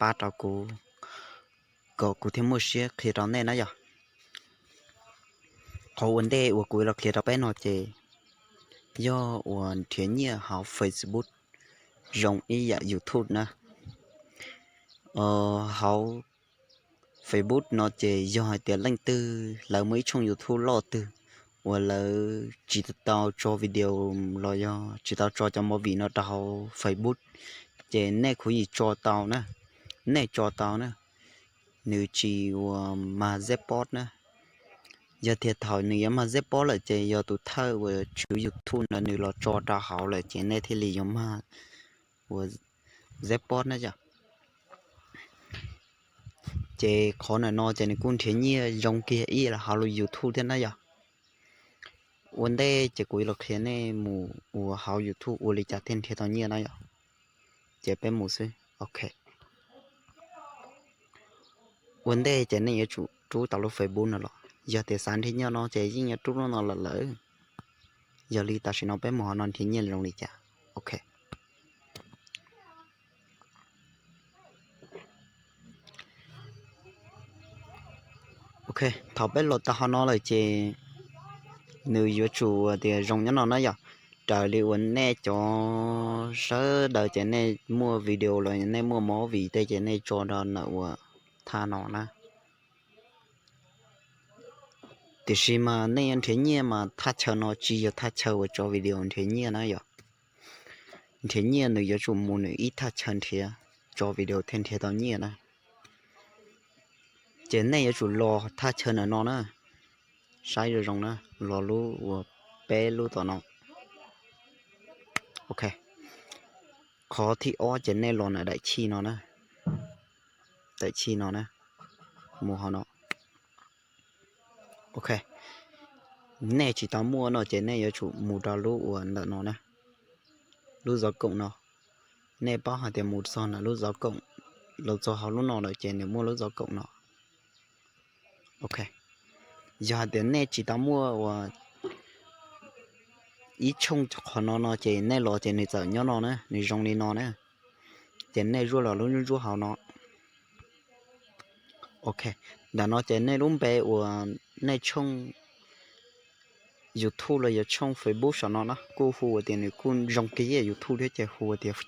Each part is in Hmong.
pab rau kuv kom kuv thiaj muaj siab qhia rau nej na yom. Qhov ua ntej uas kuv los qhia rau peb no ces yog uas nrhiav nyiaj hauv Facebook zoo ib yam YouTube na. Hauv Facebook no ces yog hais tias leej twg lawv muaj ib tshooj YouTube loj twg uas lawv tsis tau tso video los yog tsis tau tso cov movie no rau hauv Facebook, ces nej kuj yeej tso tau na, nej tso tau na. Nws tsis uas mag zeb pob na. Yog tias thaum nws yuav mag zeb pob lawm ces yog tus thawj uas tswv YouTube ntawd nws los tso rau hauv lawm ces nej thiaj li yuav mag uas zeb pob na yom. Ces qhov ntawm no ces nws kuj nrhiav nyiaj zoo kiag ib yam hauv lub YouTube thiab na yom. Ua ntej ces kuv yuav los qhia nej mus ua hauv YouTube ua li cas thiaj nrhiav tau nyiaj na yom. Ces peb mus xwb, ok. Ua ntej ces nej yuav tsum rub tau lub Facebook no los, yog tias xav nrhiav nyiaj no ces yeej yuav rub lub no los lawm. Yog li tam sim no peb mus hauv no nrhiav nyiaj zoo li cas, ok. Ok, thaum peb los tau hauv no lawm ces nws yuav tsum tias zoo nyob no na yom. Raws li uas nej cov sawv daws ces nej muaj video los nej muaj movie tej ces nej tso rau ntawm uas thaj no na. Tiam sis mas nej yuav nrhiav nyiaj mas thaj chaw no tsis yog thaj chaw uas tso video nrhiav nyiaj na yom. Nrhiav nyiaj nws yuav tsum mus nws ib thaj chaw nrhiav, tso video thiaj nrhiav tau nyiaj na. Ces nej yuav tsum los thaj chaw ntawm no na, saib zoo zoo na, los lub uas peb lub tom no. Ok, qhov thib ob ces nej los ntawm daim chij no na, daim chij no na, mus hauv no. Ok, nej tsis tau muaj no ces nej yuav tsum mus rau lub uas ntawm no na, lub zov koom no. Nej paub hais tias mus txog ntawm lub zov koom, los txog hauv lub no lawm ces nws muaj lub zov koom no. Ok, yog hais tias nej tsis tau muaj uas ib tshooj qhov no no ces nej los ces nws txawm nyob no na, nws zoo li no na. Ces nej zuaj los lub ntsuab ntsuab hauv no. Ok, ntawm no ces nej lub npe uas nej tshooj YouTube los yog tshooj Facebook saum no na kuj hu tias nws kuj zoo kiag YouTube thiab ces hu tias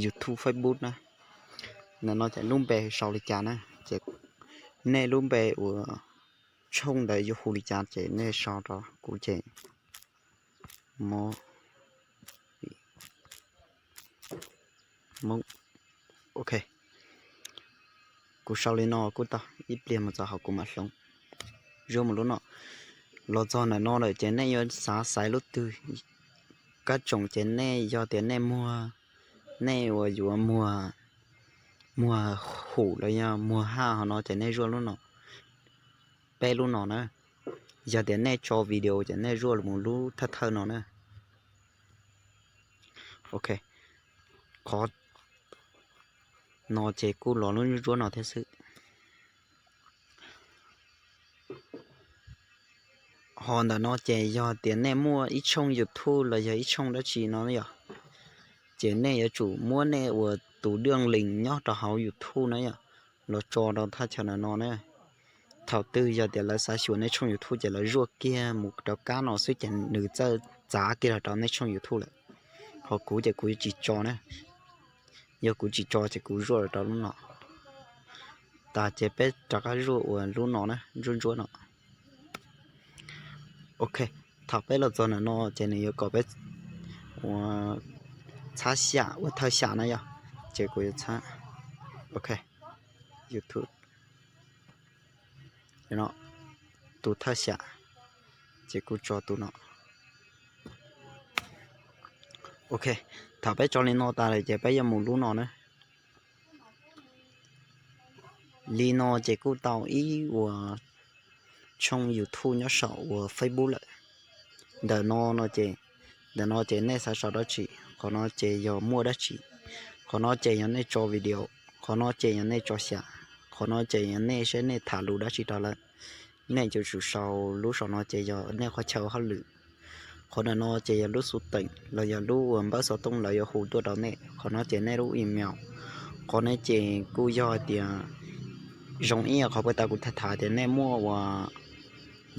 YouTube Facebook na. Ntawm no ces lub npe sau li cas na, ces nej lub npe uas tshooj ntawd yuav hu li cas ces nej sau rau kuv ces Hmoob. Ok, kuv sau li no kuj tau, ib pliag mus txog hauv kuv mam hloov. Zuaj mus lub no, los txog ntawm no lawm ces nej yuav xav xaiv lub twg, kab tsoom ces nej yog tias nej muag, nej uas yuav muag, muag hum los yog muag haj hov no ces nej zuaj lub no, peb lub no na. Yog tias nej tso video ces nej zuaj mus lub thawj thawj no na. Ok, qhov no ces kuj los lub ntsuab ntsuab no thiab xwb. Ho ntawm no ces yog tias nej muaj ib tshooj YouTube los yog ib tshooj dab tsi no yom, ces nej yuav tsum muab nej uas tus daj lees nyob rau hauv YouTube na yom, los tso rau thaj chaw ntawm no na. Thaum twg yog tias lawv xav xyuas nej tshooj YouTube ces lawv zuaj kiag mus rau kab no xwb ces nws txawj txav kiag los rau nej tshooj YouTube lawm. Ho kuv ces kuv yuav tsis tso na, yog kuv tsis tso ces kuv zuaj los rau lub no. Tas ces peb rov qab zuaj uas lub no na, ntsuab ntsuab no. Ok, thaum peb los txog ntawm no ces nws yuav kom peb ua txhab xyam ua thawj xyam na yom, ces kuv yuav txhab, ok, YouTube, tus thawj xyam, ces kuv tso tus no. Ok, thaum peb tso li no tas lawm ces peb yuav mus lub no na. Li no ces kuj tau ib uas tshooj YouTube nyob saum uas Facebook lawm. Ntawm no no ces, ntawm no ces nej xav sau dab tsi, qhov no ces yog muaj dab tsi, qhov no ces yog nej tso video, qhov no ces yog nej tso xyam, qhov no ces yog nej saib nej tham lus dab tsi rau lawv. Nej yuav tsum sau lub saum no ces yog nej qhov chaw hauj lwm. Qhov ntawm no ces yog lub xu teem los yog lub uas npawb xov tooj lawv yuav hu tuaj rau nej. Qhov no ces nej lub email, Qhov no ces kuj yog hais tias zoo ib yam qhov puag ta kuv tham tham tias nej muaj uas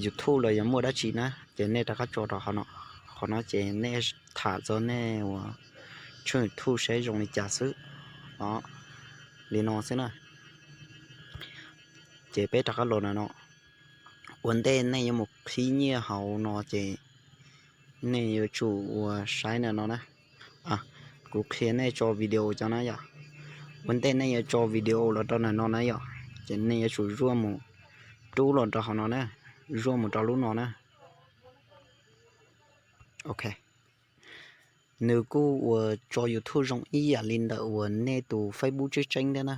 YouTube los yog muaj dab tsi na, ces nej rov qab tso rau qhov no. Qhov no ces nej tham txog nej uas tshooj YouTube saib zoo li cas xwb. Os, li no xwb na. Ces peb rov qab los ntawm no. Ua ntej nej yuav mus qhib nyiaj hauv no ces nej yuav tsum uas saib ntawm no na. Kuv qhia nej tso video cov na yom. Ua ntej nej yuav tso video los rau ntawm no na yom, ces nej yuav tsum zuaj mus, rub los rau hauv no na, zuaj mus rau lub no na. Ok. Nws kuj uas tso YouTube zoo ib yam li ntawm uas nej tus Facebook tseeb tseeb thiab na.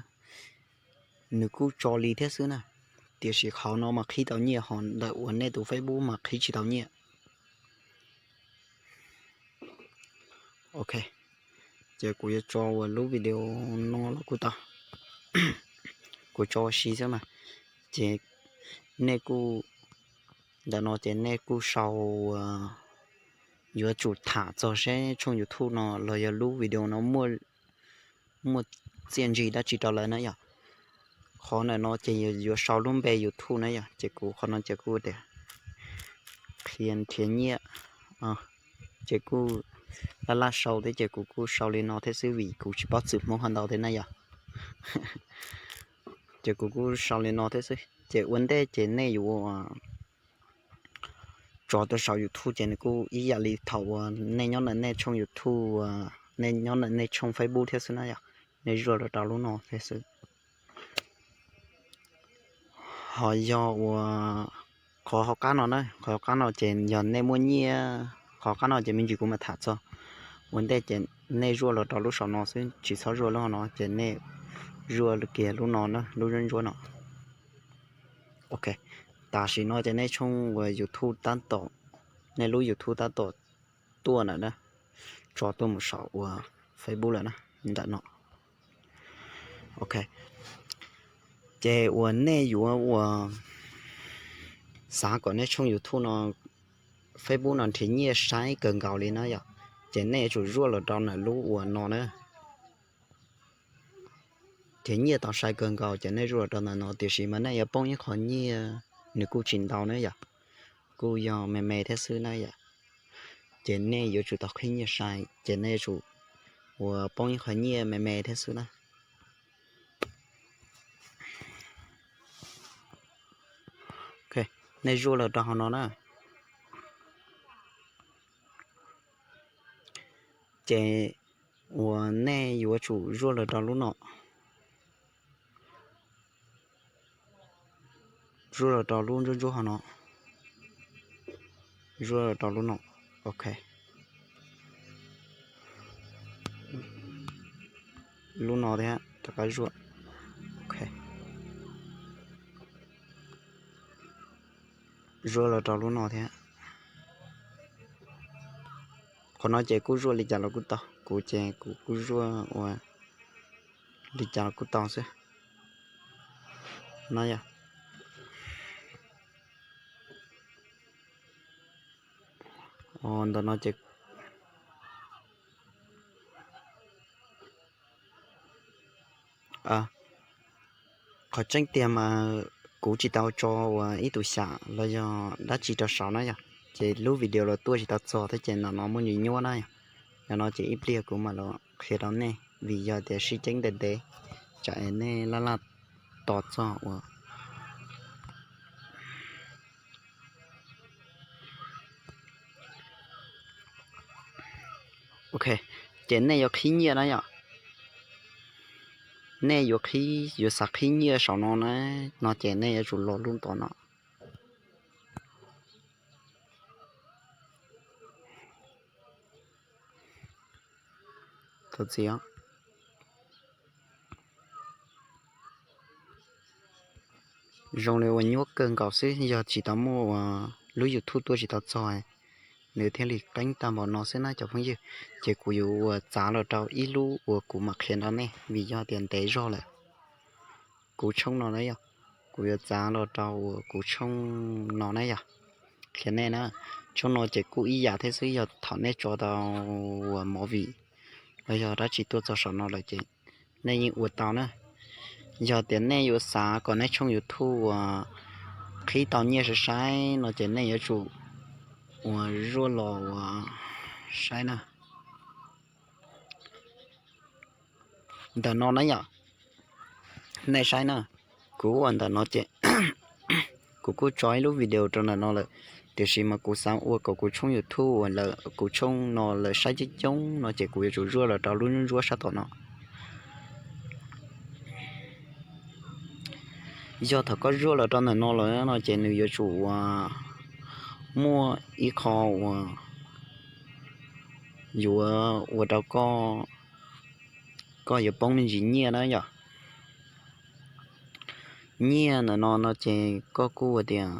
Nws kuj tso li thiab xwb na, tiam sis qhov no mas qhib tau nyiaj, ho ntawm uas nej tus Facebook mas qhib tsis tau nyiaj. Ok, ces kuv yuav tso uas lub video no los kuj tau. Kuv tso ua si xwb mas. Ces nej kuj, ntawm no ces nej kuj sau, yuav tsum tham txog seb tshooj YouTube no los yog lub video no muaj txiaj ntsig dab tsi rau lawv na yom. Qhov ntawm no ces yuav sau lub npe YouTube na yom, ces kuv qhov no ces kuj tias qhia nrhiav nyiaj, ces kuj laj laj sau thiab ces kuv kuj sau li no thiab xwb vim kuv tsis paub txwm Hmoob qhov ntau thiab na yom. Ces kuv kuj sau li no thiab xwb, ces ua ntej ces nej yuav tso tuaj saum YouTube ces nws kuj ib yam li thaum uas nej nyob ntawm nej tshooj YouTube, nej nyob ntawm nej tshooj Facebook thiab xwb na yom. Nej zuaj los rau lub no thiab xwb. Ho yog uas qhov hauv qab no na, qhov hauv qab no ces yog nej muaj nyiaj, qhov hauv qab no ces me ntsis kuv mam tham txog. Ua ntej ces nej zuaj los rau lub saum no xwb, tsis txhob zuaj lub no, ces nej zuaj kiag lub no na, lub ntsuab ntsuab no. Ok, tam sim no ces nej tshooj uas YouTube tab tom, nej lub YouTube tab tom tuaj ntawm na, tso tuaj mus saum uas Facebook lawm na, ntawm no. Ok, ces uas nej yuav uas xav kom nej tshooj YouTube no, Facebook no nrhiav nyiaj saib kawg nkaus li na yom, ces nej yuav tsum zuaj los rau ntawm lub uas no na. Ces nyiaj tau sai kawg nkaus ces nej zuaj los rau ntawm no, tiam sis mas nej yuav poob ib qho nyiaj, nws kuj tsis ntau na yom, kuj yog me me thiab xwb na yom. Ces nej yuav tsum tau qhib nyiaj sai, ces nej yuav tsum uas poob ib qho nyiaj me me thiab xwb na. Nej zuaj los rau hauv no na. Ces uas nej yuav tsum zuaj los rau lub no, zuaj los rau lub ntsuab ntsuab hauv no, zuaj los rau lub no. Ok, lub no thiab rov qab zuaj. Ok, zuaj los rau lub no thiab. Qhov no ces kuj zuaj li cas los kuj tau, kuv ces kuv kuj zuaj ua li cas los kuj tau xwb no yom. Ntawm no ces qhov tseeb tiag mas kuv tsis tau tso ua ib tug xyam los yog dab tsi rau saud na yom, ces lub video los tuaj tsis tau txog thiab ces ntawm no muaj ntsis nyuab na yom. Yog no ces ib pliag kuv mam los qhia rau nej vim yog tias sib ceeb ntev ntev, tsam es nej laj laj tos txog ua Ok, ces nej yuav qhib nyiaj na yom. Nej yuav qhib, yuav xav qhib nyiaj saum no na, no ces nej yuav tsum los lub ntawm no. Thov txim os. Zoo li ua nyuaj kawg nkaus xwb, yog tsis tau muaj ua lub YouTube tuaj tsis tau txog, nws thiaj li qeeb tag npaum no xwb na cov phooj ywg. Ces kuv yuav ua txav los rau ib lub uas kuv mam qhia rau nej, vim yog tias ntev zog lawm. Kuv tshooj no na yog, kuv yuav txav los rau uas kuv tshooj no na yog, qhia nej na. Tshooj no ces kuj ib yam thiab xwb, yog thaum nej tso tau uas movie los yog dab tsi tuaj txog saum no lawm ces nej yeej ua tau na. Yog tias nej yuav xav kom nej tshooj YouTube uas qhib tau nyiaj saib saib no ces nej yuav tsum uas zuaj los uas saib na. Ntawm no na yom, nej saib na, kuv ua ntawm no ces kuv kuj tso ib lub video rau ntawm no lawm, tiam sis mas kuv xav ua kom kuv tshooj YouTube uas lawv kuv tshooj no lawv saib coob coob no ces kuv yuav tsum zuaj los rau lub ntsuab sab tom no. Yog thaum koj zuaj los rau ntawm no lawm no ces nws yuav tsum uas muaj ib qho uas yuav ua rau koj, koj yuav poob me ntsis nyiaj na yom. Nyiaj ntawm no no ces koj kuj ua tias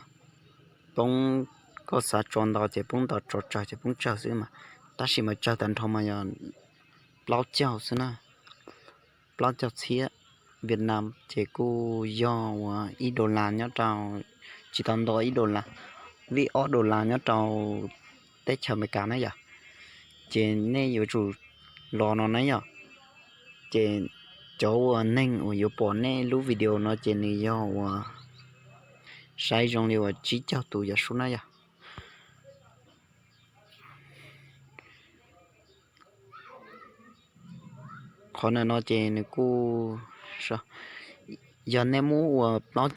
poob, koj xav tso ntau ces poob ntau, tso tsawg ces poob tsawg xwb mas, tab sis mas tsawg tag nrho mas yog plaub caug xwb na, plaub caug txhiab Vietnam ces kuj yog uas ib dollar nyob rau, tsis tau nto ib dollar, vij ob dollar nyob rau teb chaws Amelikas na yom. Ces nej yuav tsum los no na yom. Ces cov uas neeg uas yuav pom nej lub video no ces nws yog uas saib zoo li uas tsib caug tus yam sub na yom. Qhov ntawm no ces nws kuj, yog nej muab ua plaub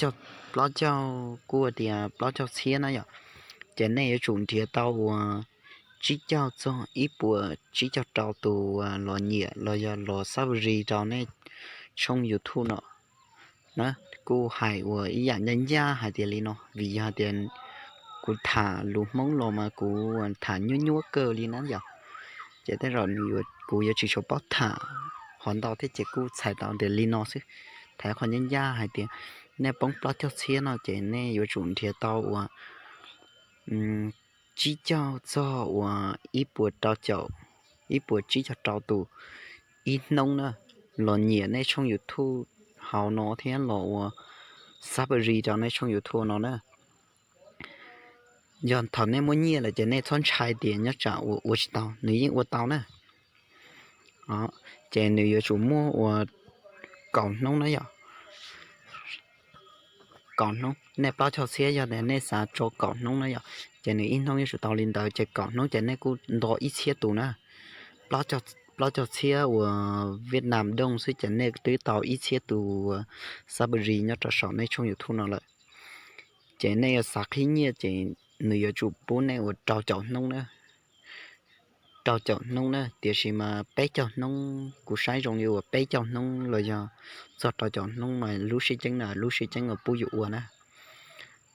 caug, kuj tias plaub caug txhiab na yom, ces nej yuav tsum nrhiav tau uas tsib caug txog ib puas tsib caug rau tus uas los nyiam los yog los subscribe rau nej tshooj YouTube no na. Kuj hais uas ib yam ncaj ncaj hais tias li no, vim yog tias kuv tham lus Hmoob los mas kuv tham nyuaj nyuaj kawg li na yom. Ces tej zaum kuv yuav tsis tshua paub tham hov ntau thiab ces kuj txhais tau tias li no xwb. Tham qhov ncaj ncaj hais tias nej poob plaub caug txhiab no ces nej yuav tsum nrhiav tau uas tsib caug txog uas ib puas rau caum, ib puas tsib caug rau tus ib hnub na, los nyiam nej tshooj YouTube hauv no thiab los ua subscribe rau nej tshooj YouTube no na. Yog thaum nej muaj nyiaj lawm ces nej txhob ntshai tias nyob tsam ua ua tsis tau, nws yeej ua tau na. Ces nws yuav tsum muaj ua kaum hnub na yom. Kaum hnub, nej plaub caug txhiab yog tias nej xav tso kaum hnub na yom, ces nws ib hnub yuav tsum tau li ntawd, ces kaum hnub ces nej kuj nto ib txhiab tus na. Plaub caug txhiab uas Vietnam đồng xwb ces nej twb tau ib txhiab tus subscribe nyob rau saum nej tshooj YouTube no lawm. Ces nej yuav xav qhib nyiaj ces nws yuav tsum pub nej ua rau caum hnub na. Rau caum hnub na, tiam sis mas peb caug hnub, kuv saib zoo li uas peb caug hnub los yog txog rau caum hnub mas lub sib ceeb na, lub sib ceeb uas pub yus ua na.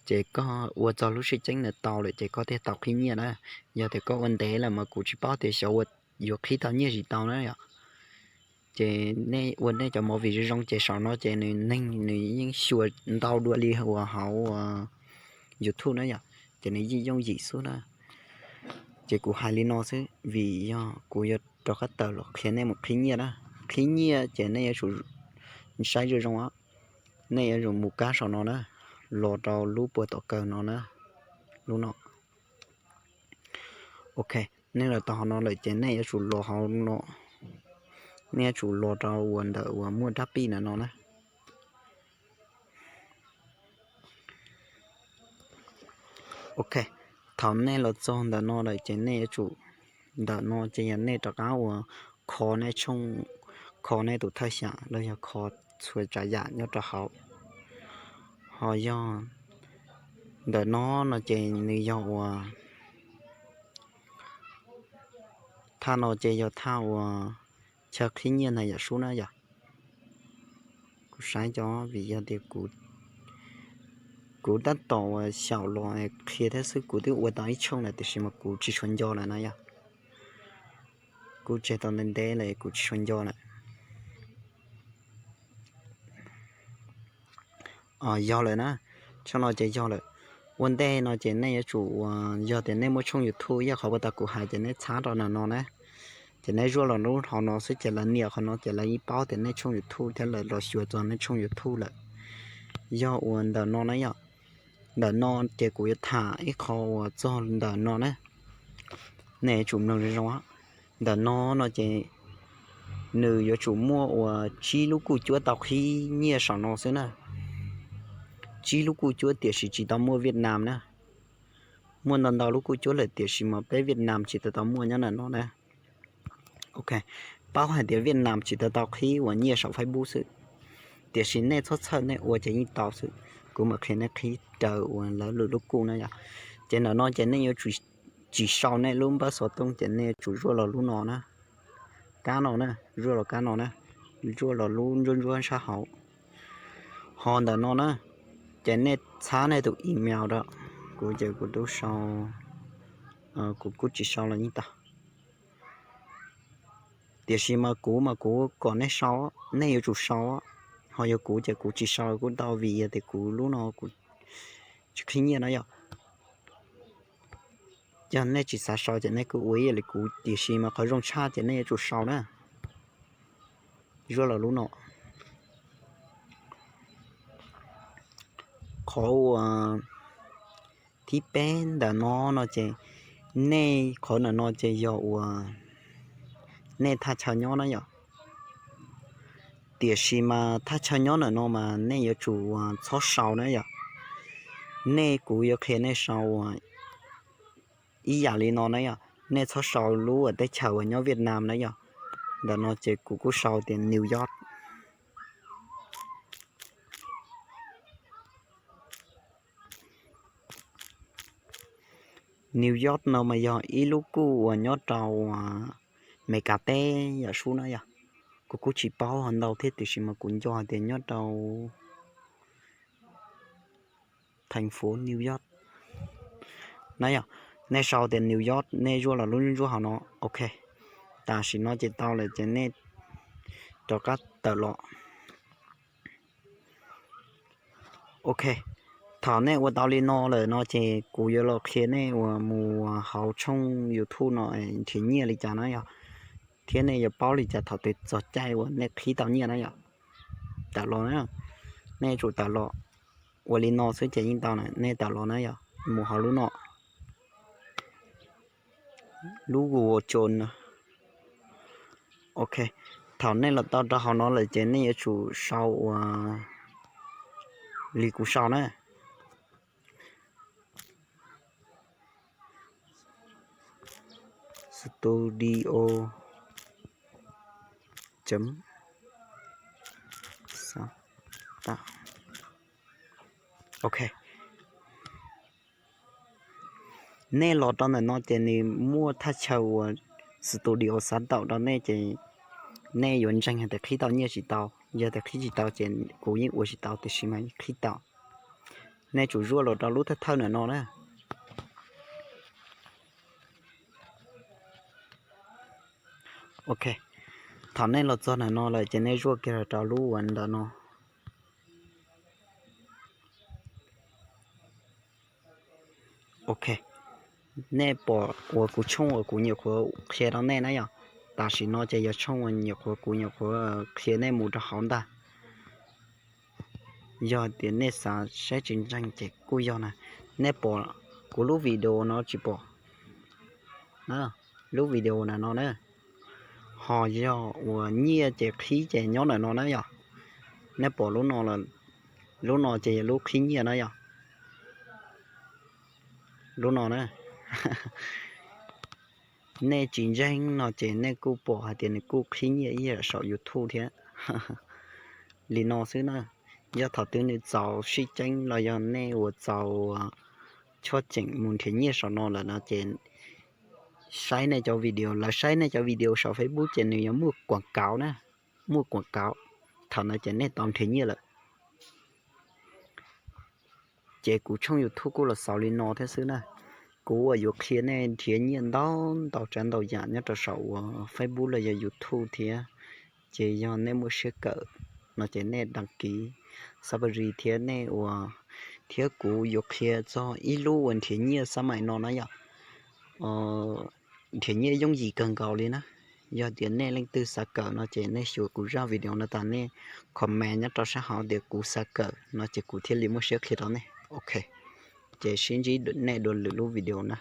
Ces koj ua txog lub sib ceeb ntawd tau lawm ces koj thiaj tau qhib nyiaj na. Yog tias koj ua ntev lawm mas kuv tsis paub tias xyov yuav qhib tau nyiaj tsis tau na yom. Ces nej ua nej cov movie zoo zoo ces saum no ces nws neeg nws yeej xyuas ntau dua li uas hauv YouTube na yom, ces nws yeej yooj yim xwb na. Ces kuv hais li no xwb vim yog kuv yuav rov qab tawm los qhia nej mus qhib nyiaj na. Qhib nyiaj ces nej yuav tsum saib zoo zoo, nej yuav tsum mus kab saum no na, los rau lub puag tom kawg no na, lub no. Ok, nej los tau hauv no lawm ces nej yuav tsum los hauv no, nej yuav tsum los rau uas ntawm uas muaj dab pij ntawm no na. Ok, thaum nej los txog ntawm no lawm ces nej yuav tsum, ntawm no ces yog nej rov qab uas kho nej tshooj, kho nej tus thawj xyam los yog kho txhua tsav yam nyob rau hauv. Ho yog ntawm no no ces nws yog uas, thaj no ces yog thaj uas chaw qhib nyiaj ntag yawm sub na yom. Kuv saib cov vim yog tias kuv tab tom uas xyaum los qhia thiab xwb, kuv twb ua tau ib tshooj lawm tiam sis mas kuv tsis tshua nco lawm na yom. Kuv tseg tau ntev ntev lawm kuv tsis tshua nco lawm. Yog lawm na, tshooj no ces yog lawm. Ua ntej no ces nej yuav tsum uas yog tias nej muaj tshooj YouTube ib yam qhov uas tau kuv hais ces nej txhab rau ntawm no na. Ces nej zuaj los lub hauv no xwb ces lawv nias qhov no ces lawv yeej paub tias nej tshooj YouTube thiab lawv los xyuas txog nej tshooj YouTube lawm. Yog uas ntawm no na yom, ntawm no ces kuv yuav tham ib qho uas txog ntawm no na. Nej yuav tsum mloog zoo zoo. Ntawm no no ces Nws yuav tsum muaj uas tsib lub kuj cuab tau qhib nyiaj saum no xwb na. Tsib lub kuj cuab tiam sis tsis tau muaj Vietnam na. Muaj ntau ntau lub kuj cuab lawm tiam sis mas peb Vietnam tsis tau tau muaj nyob ntawm no na. Ok, paub hais tias Vietnam tsis tau tau qhib uas nyiaj saum Facebook xwb, tiam sis nej txhob txhawj, nej ua ces yeej tau xwb. Kuv mam qhia nej qhib raws uas lawv lwm lub kuj na yom. Ces ntawm no ces nej yuav tsum tsis sau nej lub npawb xov tooj ces nej yuav tsum zuaj los lub no na. Kab no na, zuaj los kab no na, zuaj los lub ntsuab ntsuab sab hauv. Ho ntawm no na, ces nej txhab nej tus email rau kuv ces kuv tub sau, kuv kuj tsis sau los yeej tau. Tiam sis mas kuv mas kuv kom nej sau, nej yuav tsum sau. Ho yog kuv ces kuv tsis sau kuj tau vim yog tias kuv lub no kuv tsis qhib nyiaj na yom. Yog nej tsis xav sau ces nej kuj ua ib yam li kuv, tiam sis mas qhov zoo tshaj ces nej yuav tsum sau na. Zuaj los lub no. Qhov uas thib peb ntawm no no ces nej, qhov ntawm no ces yog uas nej thaj chaw nyob na yom. Tiam sis mas thaj chaw nyob ntawm no mas nej yuav tsum txhob sau na yom. Nej, kuv yuav qhia nej sau uas ib yam li no na yom. Nej txhob sau lub uas teb chaws uas nyob Vietnam na yom. Ntawm no ces kuv kuj sau tias New York. New York no mas yog ib lub kuj uas nyob rau Amelikas teb yam sub na yom. Kuv kuj tsis paub ntau thiab tiam sis mas kuv nco hais tias nyob rau thành phố New York na yom. Nej sau tias New York, nej zuaj los lub ntsuab hauv no. Ok, tam sim no ces tau lawm ces nej rov qab tawm los. Ok, thaum nej ua tau li no lawm no ces kuv yuav los qhia nej uas mus hauv tshooj YouTube no nrhiav nyiaj li cas na yom, thiab nej yuav paub li cas thaum twg txog caij uas nej qhib tau nyiaj na yom. Tawm los na, nej tsum tawm los. Ua li no xwb ces yeej tau na, nej tawm los na yom, mus hauv lub no, lub Google Chrome no. Ok, thaum nej los tau rau hauv no lawm ces nej yuav tsum sau uas li kuv sau na. Studio chấm sáng tạo. Ok, nej los rau ntawm no ces nws muaj thaj chaw uas studio sáng tạo rau nej ces nej yuav ntseeg hais tias qhib tau nyiaj tsis tau. Yog tias qhib tsis tau ces kuv yeej ua tsis tau tiam sis mas qhib tau. Nej tsum zuaj los rau lub thawj thawj ntawm no na. Ok, thaum nej los txog ntawm no lawm ces nej zuaj kiag los rau lub uas ntawm no. Ok, nej pom uas kuv tshooj uas kuv nyuam qhuav qhia rau nej na yom. Tam sim no ces yog tshooj uas nyuam qhuav kuv nyuam qhuav qhia nej mus rau hauv ntag. Yog tias nej xav saib tsis ntseeg ces kuj yog na. Nej pom kuv lub video no tsis pom? Lub video ntawm no na, ho yog uas nyiaj ces qhib ces nyob ntawm no na yom. Nej pom lub no, lub no ces yog lub qhib nyiaj na yom. Lub no na, nej tsis ntseeg no ces nej kuj pom hais tias nws kuj qhib nyiaj ib yam saum YouTube thiab. Li no xwb na, yog thaum twg nws txaus sib ceeb los yog nej uas txaus choj cheem mus nrhiav nyiaj saum no lawm no ces saib nej cov video, lawv saib nej cov video saum Facebook ces nws yuav muaj quảng cáo na, muaj quảng cáo, thaum ntawd ces nej tau nrhiav nyiaj lawm. Ces kuv tshooj YouTube kuj los xaus li no thiab xwb na. Kuv uas yuav qhia nej nrhiav nyiaj ntau ntau tsav ntau yam nyob rau saum uas Facebook los yog YouTube thiab. Ces yog nej muaj siab kawm no ces nej đăng ký, subscribe thiab nej ua, thiab kuv yuav qhia txog ib lub uas nrhiav nyiaj xab maim no na yom. Nrhiav nyiaj yooj yim kawg nkaus li na. Yog tias nej leej twg xav kawm no ces nej xyuas kuv zaj video no tas nej comment nyob rau sab hauv tias kuv xav kawm no ces kuv thiaj li muaj siab qhia rau nej. Ok, ces sib ntsib nej dua lwm lub video na.